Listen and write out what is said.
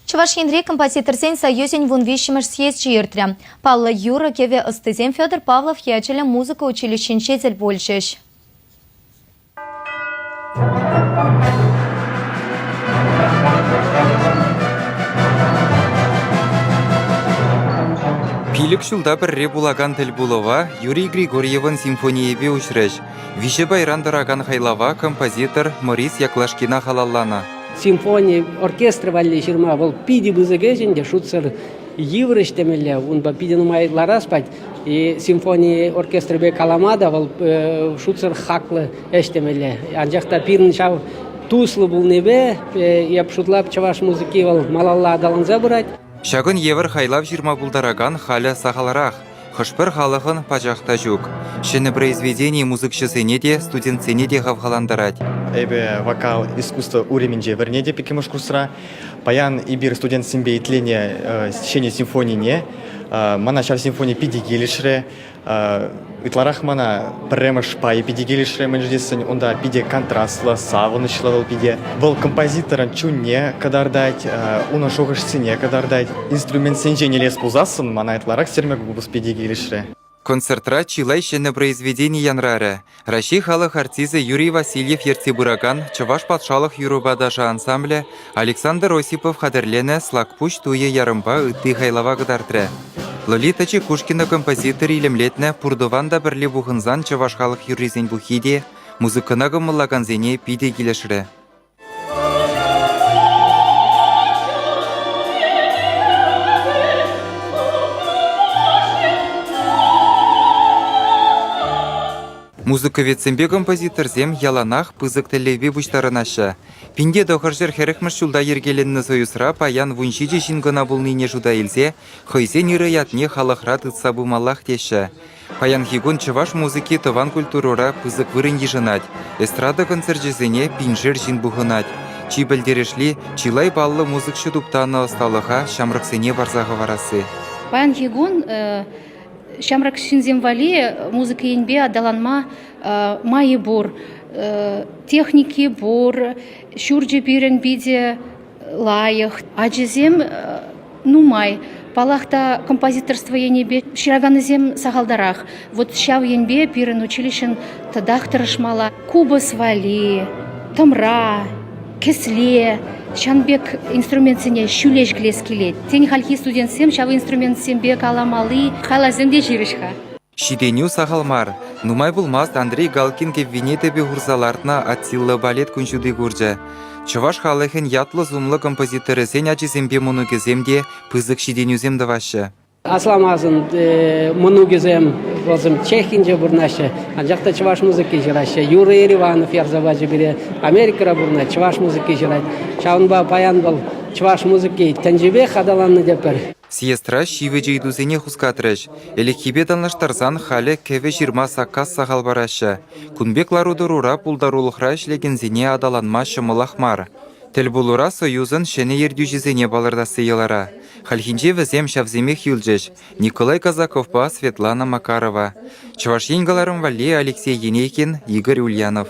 Чӑваш Енри композиторсен союзӗн вунвиҫҫӗмӗш съезчӗ иртрӗ. Паллӑ юрӑ-кӗвӗ ӑстисем Федор Павлов ячӗллӗ музыка училищинче тӗл пулчӗҫ. Пилӗк ҫулта пӗрре пулакан тӗлпулӑва Юрий Григорьевӑн симфонийӗпе уҫрӗҫ. Виҫӗ пайран тӑракан хайлава композитор Морис Яклашкина халалланӑ. Симфони оркестрӗ валли ҫырма вӑл питӗ пысӑк ӗҫ ӗнтӗ, шутсӑр йывӑр ӗҫ темелле. Унпа питӗ нумай ларас пать. И симфони оркестрӗпе калама та вӑл шутсӑр хаклӑ ӗҫ темелле. Анчах та пирӗн ҫав туслӑ пулнипе эп шутлап чӑваш музыки вӑл малалла аталанса пырать. Ҫакӑн евӗр хайлав ҫырма пултаракан халӗ сахалрах. Хӑш-пӗр халӑхӑн пачах та ҫук. Ҫӗнӗ произведени музыкҫӑсене те, студентсене те хавхалантарать. Эпӗ вокал искусство уремӗнче вӗренетӗп иккӗмӗш курсра. Паян эпир студентсемпе итленӗ ҫӗнӗ симфонине. Мана ҫав симфони питӗ килӗшрӗ. Ытларах мана пӗрремӗш пайӗ питӗ килӗшрӗ, мӗншӗн тесен унта питӗ контрастлӑ, савӑнӑҫлӑ вӑл питӗ. Вӑл композиторӑн чунне кӑтартать, унӑн шухӑшсене кӑтартать. Инструментсенчен илес пулсассӑн мана ытларах сӗрме купӑс питӗ килӗшрӗ. Концертра чылай ҫӗнӗ произведени янрарӗ. Раҫҫей халӑх артисчӗ Юрий Васильев ертсе пыракан Чӑваш патшалӑх юрӑпа ташӑ ансамблӗ Александр Осипов хатӗрленӗ «Слакпуҫ туйӗ» ярӑмпа ытти хайлава кӑтартрӗ. Лолита Чекушкина композитор илемлетнӗ «Пуртӑван та пӗрле пухӑнсан» чӑваш халӑх юррисен пуххи те музыкӑна кӑмӑллакансене питӗ килӗшрӗ. Музыковедсемпе композиторсем яланах пысӑк тӗллевпе пуҫтарӑнаҫҫӗ. 1940-мӗш ҫулта йӗркеленнӗ союзра паян 17 ҫын кӑна пулнине шута илсе хӑйсен ырӑ ятне халӑхра тытса пымаллах теҫҫӗ. Паянхи кун чӑваш музыки тӑван культурӑра пысӑк вырӑн йышӑнать. Эстрада концерчӗсене пиншер ҫын пухӑнать. Чи пӗлтерӗшли, чылай паллӑ музыкҫӑ туптанӑ ӑсталӑха ҫамрӑксене парса хӑварасси. Паянхи кун ҫамрӑк ҫынсем валли музыка енпе аталанма майӗ пур, техники пур, ҫурчӗ пирӗн питӗ лайӑх. Ачасем нумай. Паллах та, композиторство енӗпе ҫыраканнисем сахалтарах. Вот ҫав енпе пирӗн училищӗн татах тӑрӑшмалла. Купӑс валли, тӑмра, кӗсле, ҫавӑн пек инструментсене ҫӳле ҫӗклес килет. Тен, хальхи студентсем ҫав инструментсемпе каламалли хайлавсем те ҫырӗҫ-ха. Ҫитӗнӳ сахал мар. Нумай пулмасть Андрей Галкин кӗввине тӗпе хурса лартнӑ «Аттила» балет кун ҫути курчӗ. Чӑваш халӑхӗн ятлӑ-сумлӑ композиторӗсен ачисемпе мӑнукӗсем те пысӑк ҫитӗнӳсем тӑваҫҫӗ. Асламасӑн мӑнукӗсем вӗсем Чехинче пурӑнаҫҫӗ, анчах та чӑваш музыки ҫыраҫҫӗ. Юрий Ериванов ярса пачӗ пире. Америкӑра пурӑнать, чӑваш музыки ҫырать. Ҫавӑнпа паян вӑл чӑваш музыки тӗнчипех аталаннӑ тепӗр. Съездра ҫивӗч ыйтусене хускатрӗҫ. Ӗлӗкхипе танлаштарсан халӗ кӗвӗ ҫырма саккас сахал параҫҫӗ. Кун пек лару-тӑрура пултарулӑхра ӗҫлекенсене аталанма ҫӑмӑлах мар. Тӗлпулура Союзӑн ҫӗнӗ ертӳҫисене палӑртасси йӑлара. Хальхинче вӗсем ҫавсемех юлчӗҫ: Николай Казаковпа Светлана Макарова. Чӑваш Ен кӑларӑм валли Алексей Енейкин, Игорь Ульянов.